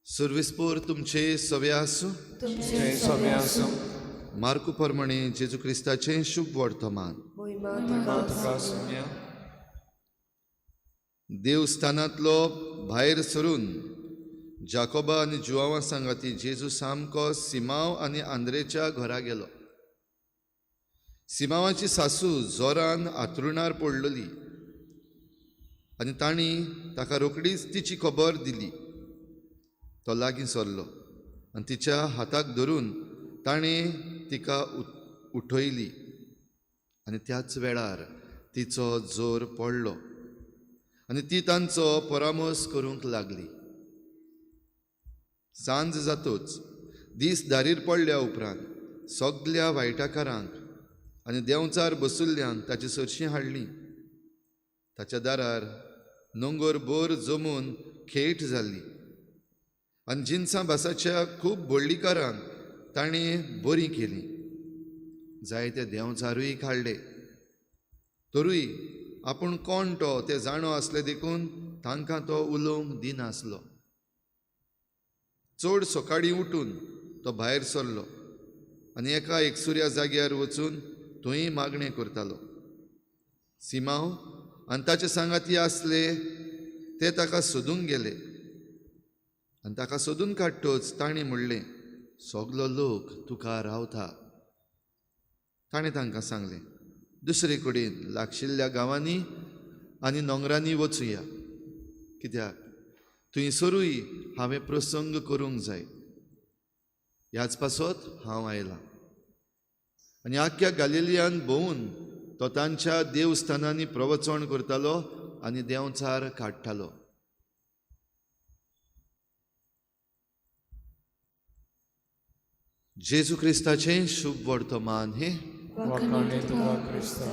सर्विसपूर तुमचे सवे आसूं. तुमचे सवे आसूं. मार्कू प्रमाणे जेजू क्रिस्ताचें शुभ वर्तमान. महिमा तुका आसुया. देवस्थानांतलो भायर सरून जाकोबा आनी जुआवा सांगाती जेजू सामको सिमांव आनी आंद्रेच्या घरा गेलो. सिमांवाची सासू जोरान आतरुणार पडलेली आनी तांणी ताका रोखडीच तिची खबर दिली. तो लागीं सरलो आनी तिच्या हाताक धरून ताणें तिका उठयली आनी त्याच वेळार तिचो जोर पडलो आनी ती तांचो परामर्श करूंक लागली. सांज जातोच दीस दारीर पडल्या उपरांत सगल्या वायटाकारांक आनी देंवचार बसुल्ल्यांक ताचे सरशीं हाडली. ताच्या दारार नोंगर बोर जमून खेट जाल्ली आनी जिनसां भासाच्या खूब व्हडलिकारांक ताणें बरीं केलीं. जायते देंवचारूय काडले, तरूय आपूण कोण तो ते जाणो आसले देखून तांकां तो उलोवंक दिनासलो. चड सकाळीं उठून तो भायर सरलो आनी एका एकसुऱ्या जाग्यार वचून थंय मागणें करतालो. सिमांव आनी ताचे सांगाती आसले ते ताका सोदूंक गेले आनी ताका सोदून काडटच तांणी म्हणलें, सगलो लोक तुका रावता. ताणें तांकां सांगलें, दुसरे कडेन लागशिल्ल्या गांवांनी आनी नोंगरांनी वचुया, कित्याक थंयसरूय हांवें प्रसंग करूंक जाय. ह्याच पासत हांव आयलां. आनी आख्ख्या गालिलियान भोंवून तो तांच्या देवस्थानांनी प्रवचन करतालो आनी देंवचार काडटालो. जेजू क्रिस्ताचें शुभ वर्तमान हें. वाखाणे तुका क्रिस्ता.